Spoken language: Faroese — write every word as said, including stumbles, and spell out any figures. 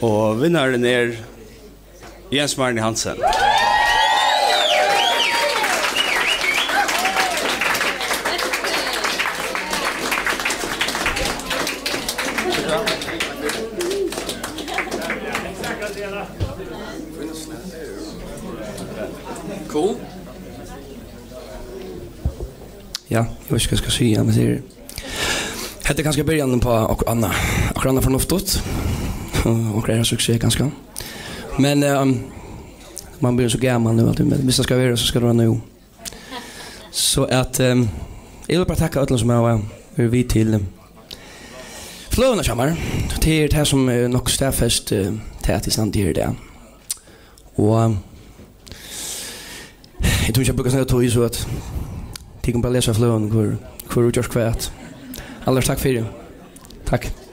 Og vinnarin er Jens Marni Hansen. Cool. Ja, eg veit ikki, hvat eg skal siga, men tað er, hetta er kanska byrjanin uppá okkurt annað, okkurt annað fornuftigt. Og okkurt er suksess, kanska. Men, ehm, man blir so gamal nú, at, men viss tað skal vera, so skal tað vera nú. So at, ehm, eg vil bara takka øllum, sum hava verið við til, ehm, fløguna hjá mær. Tað er tað, sum er nokk staðfest, eh, tað, at eg standi her í dag. Og, ehm, eg tími ikki at brúka so nógva tíð, so at tit kunnu bara lesa fløguna, hvør, hvør hevur gjørt hvat. Allars, takk fyri. Takk.